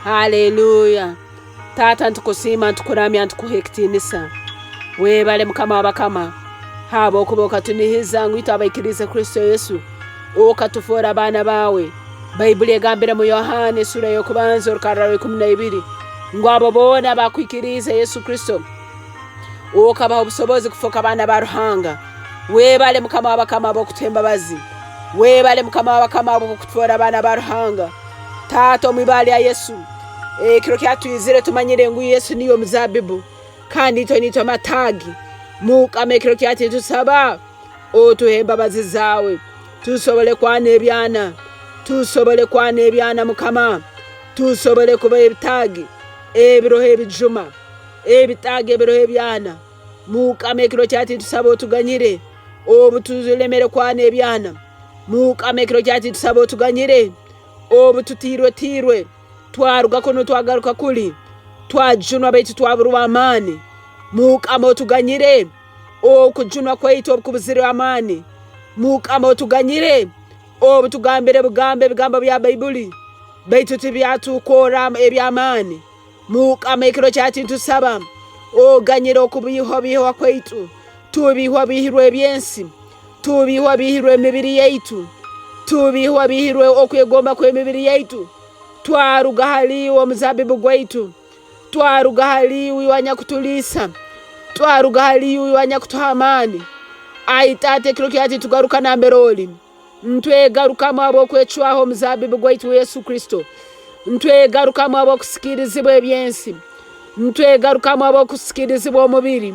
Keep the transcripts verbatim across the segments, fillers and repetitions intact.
Haleluya. Taata, nitukusiima, nitukuramya, nitukuha ekitiinisa. Webale, Mukama w'abakama, habwokuba okatunihiza ngu itwe abaikiriize Kristo Yesu, okatufoora abaana baawe. Baibuli egambire mu Yohaana esura y'okubanza, orukarra rwa ikumi na ibiri, ngu abo boona abakwikiriize Yesu Kristo, okabaha obusobozi kufooka abaana ba Ruhanga. Webale, Mukama w'abakama, habw'okutuha embabazi. Webale, Mukama w'abakama, habw'okutufoora abaana ba Ruhanga. Taata, omu ibara lya Yesu, ekiro kyatwizire tumanyire ngu Yesu niyo muzaabbibbu, kandi itwe niitwe amataagi. Mukama, ekiro kyati nitusaba otuhe embabazi zaawe, tusobole kwana ebyana, tusobole kwana ebyana, Mukama, tusobole kuba ebitaagi ebiroho ebijuma, ebitaagi ebiroho ebyana. Mukama, ekiro kyati nitusaba otuganyire obu tulemere kwana ebyana. Mukama, ekiro kyati nitusaba otuganyire obu tutiirwe-tiirwe, twaruga kunu twagaruka kuli, twajunwa baitu twaburwa amaani. Mukama, otuganyire okujunwa kwaitu obu kubuzire amaani. Mukama, otuganyire obu tugambire bugambi ebigambo bya Baibuli, baitu tibyatukorra eby'amaani. Mukama, ekiro kyati nitusaba oganyire okubihwa-bihwa kwaitu. Tubihwa-bihirwe eby'ensi, tubihwa-bihirwe emibiri yaitu, tubihwa-bihirwe okwegomba kw'emibiri yaitu. Twaruga hali iwe omuzaabbibbu gwaitu, twaruga hali iwe anyakutuliisa, twaruga hali iwe anyakutuha amaani. Ai Taata, ekiro kyati tugaruka nambere oli. Ntwegarukamu habw'okwecwaho omuzaabbibbu gwaitu Yesu Kristo. Ntwegarukamu habw'okusikirizibwa eby'ensi. Ntwegarukamu habw'okusikirizibwa omubiri.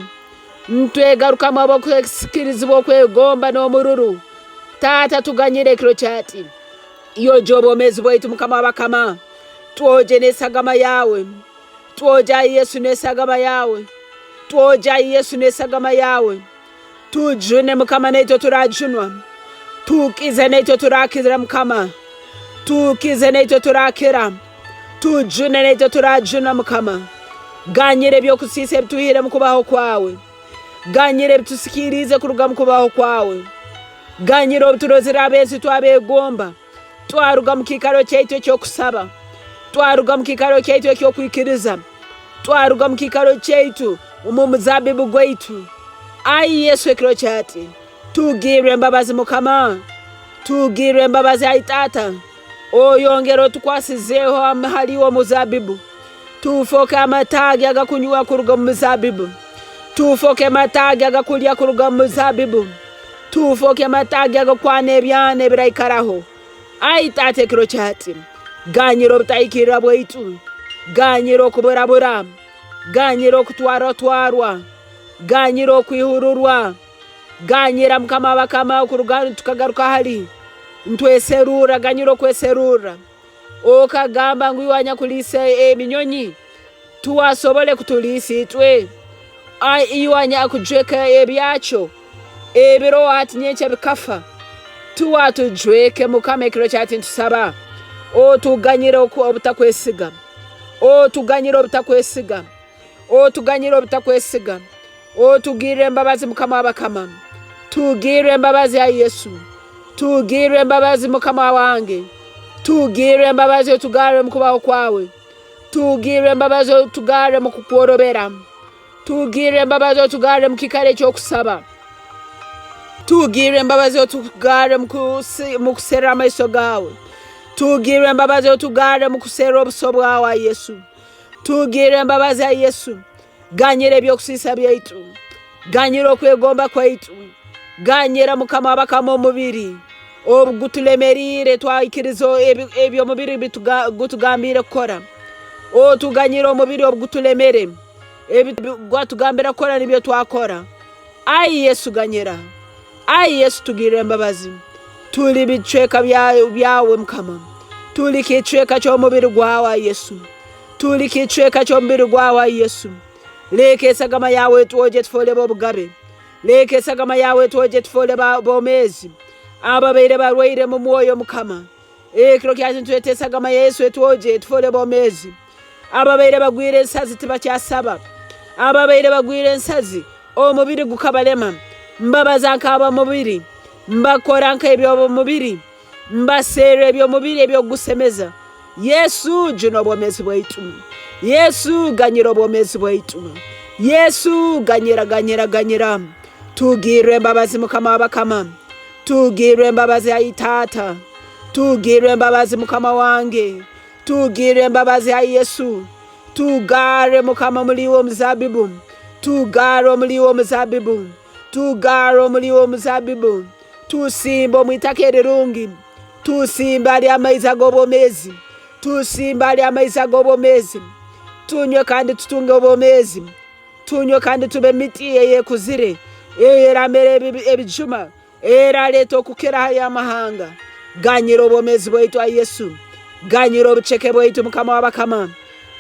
Ntwegarukamu habw'okusikirizibwa okwegomba n'omururu. Taata, tuganyire ekiro kyati. Yogya obwomeezi bwaitu, Mukama w'abakama. Twogye n'esagama yaawe. Twogye, ai Yesu, n'esagama yaawe. Twogye, ai Yesu, n'esagama yaawe. Tujune, Mukama, naitwe turajunwa. Tukize, naitwe turakira, Mukama. Tukize, naitwe turakira. Tujune, naitwe turajunwa, Mukama. Ganyira eby'okusiisa ebituhire mu kubaho kwawe. Ganyira ebitusikiriize kuruga mu kubaho kwawe. Ganyira obu turozire ab'ensi twabegomba. Twaruga mu kiikaro kyaitu eky'okusaba. Twaruga mu kiikaro kyaitu eky'okwikiriza. Twaruga mu kiikaro kyaitu omu muzaabbibbu gwaitu. Ai Yesu, ekiro kyati, tugirre embabazi, Mukama. Tugirre embabazi, ai Taata. Oyongere otukwasizeho am-, hali iwe omuzaabbibbu. Tufooke amataagi agakunywa kuruga omu muzaabbibbu. Tufooke amataagi agakulya kuruga omu muzaabbibbu. Tufooke amataagi agakwana ebyana ebiraikaraho. Ai Taata, ekiro kyati, ganyira obutahikirra bwaitu. Ganyira okuburabura. Ganyira okutwarwatwarwa. Ganyira okwihururwa. Ganyira, Mukama w'abakama, okuruga tukagaruka hali. Ntweserurra, ganyira okweserurra. Okagamba ngu iwe anyakuliisa eminyonyi, tiwasobole kutuliisa itwe? Ai, iwe anyakujweka ebyakyo, ebiro hati nyenkya bikafa, tiwatujweke, Mukama, ekiro kyati nitusaba. Otuganyire oku-, obutakwesiga. Otuganyire obutakwesiga. Otuganyire obutakwesiga. Otugirre embabazi, Mukama w'abakama. Tugirre embabazi, ai Yesu. Tugirre embabazi, Mukama wange. Tugirre embabazi, otugarre mu kubaho kwawe. Tugirre embabazi, otugarre mu kukworobera. Tugirre embabazi, otugarre mu kiikaro eky'okusaba. Tugirre embabazi, otugarre mu kusi-, mu kuserra amaiso gaawe. Tugirre embabazi, otugarre mu kuserra obuso bwawe, ai Yesu. Tugirre embabazi, ai Yesu. Ganyira eby'okusiisa byaitu. Ganyira okwegomba kwaitu. Ganyira, Mukama w'abakama, omubiri obu gutulemeriire, twaikiriza ebi-, eby'omubiri bituga-, gutugambiire kukora. Otuganyire omubiri obu gutulemere, ebi gwatugambira kukora nibyo twakora. Ai Yesu, ganyira. Ai Yesu, tugirre embabazi. Tuli bicweka bya-, byawe, Mukama. Tuli kicweka ky'omubiri gwawe, ai Yesu. Tuli kicweka ky'omubiri gwawe, ai Yesu. Leka esagama yawe etwogye, tufoole b'obugabe. Leka esagama yawe etwogye, tufoole ba-, boomeezi. Ababaire barwaire mu mwoyo, Mukama, ekiro kyati nitweta esagama ya Yesu etwogye, etufoole boomeezi. Ababaire bagwire ensazi tibakyasaba. Ababaire bagwire ensazi, omubiri gukabalema. Mbabaza nk'ab'omubiri. Mbakora nk'eby'omubiri. Mbaserra eby'omubiri eby'okugusemeza. Yesu, juna obwomeezi bwaitu. Yesu, ganyira obwomeezi bwaitu. Yesu, ganyira, ganyira, ganyira. Tugirre embabazi, Mukama w'abakama. Tugirre embabazi, ai Taata. Tugirre embabazi, Mukama wange. Tugirre embabazi, ai Yesu. Tugarre, Mukama, omuli iwe omuzabibu. Tugarre omuli iwe omuzabibu. Tugarre omuli iwe omuzabibu. Tusimba omu itaka erirungi. Tusimba hali amaizi ag'obwomeezi. Tusimba hali amaizi ag'obwomeezi. Tunywe kandi tutunge obwomeezi. Tunywe kandi tube emiti eyekuzire, eyeramera ebi-, ebijuma, eraleeta okukira hali amahanga. Ganyira obwomeezi bwaitu, ai Yesu. Ganyira obuceke bwaitu, Mukama w'abakama.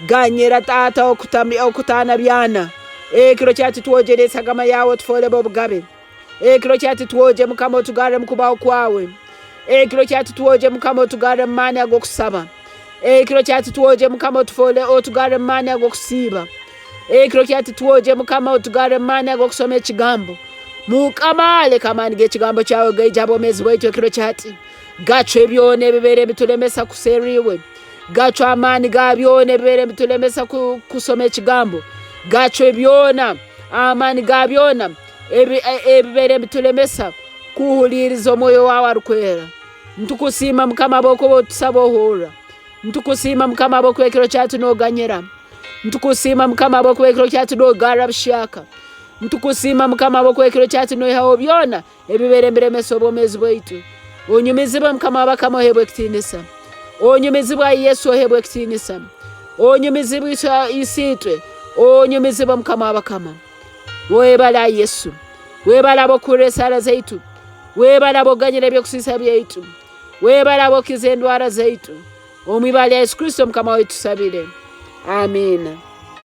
Ganyira, Taata, okutami-, okutaana byana. Ekiro kya titwogere esagama yawe, otufoole b'obugabe. Ekiro kya titwogye, Mukama, otugarre mu kubaho kwawe. Ekiro kya titwogye, Mukama, otugarre mu maani ag'okusaba. Ekiro kya titwogye, Mukama, otufoole, otugarre mu maani ag'okusiiba. Ekiro kya titwogye, Mukama, otugarre mu maani ag'okusoma ekigambo. Mukama, leka amaani g'ekigambo kyawe gaije ha bwomeezi bwaitu ekiro kyati. Gacwe byona ebibaire nibitulemesa kuserra iwe. Gacwe amaani ga byona ebibaire nibitulemesa ku-, kusoma ekigambo. Gacwe byona amaani ga byona ebi-, e-, ebibaire nibitulemesa kuhuliiriza omwoyo waawe arukwera. Nitukusiima, Mukama, habwokuba otusaba ohurra. Nitukusiima, Mukama, habwokuba ekiro kyati nooganyira. Nitukusiima, Mukama, habwokuba ekiro kyati noogarra buhyaka. Nitukusiima, Mukama, habwokuba ekiro kyati noihaho byona ebibaire nibiremesa obwomeezi bwaitu. Onyumizibwe, Mukama w'abakama, oheebwe ekitiinisa. Onyumizibwe, Yesu, oheebwe ekitiinisa. Onyumizibwe, Isa-, Isiitwe. Onyumizibwe, Mukama w'abakama. Webale, Yesu. Webale habw'okuhurra esaara zaitu. Webale habw'okuganyira eby'okusiisa byaitu. Webale habw'okukiza endwara zaitu. Omu ibara lya Yesu Kristo, Mukama waitu, tusabire. Amiina.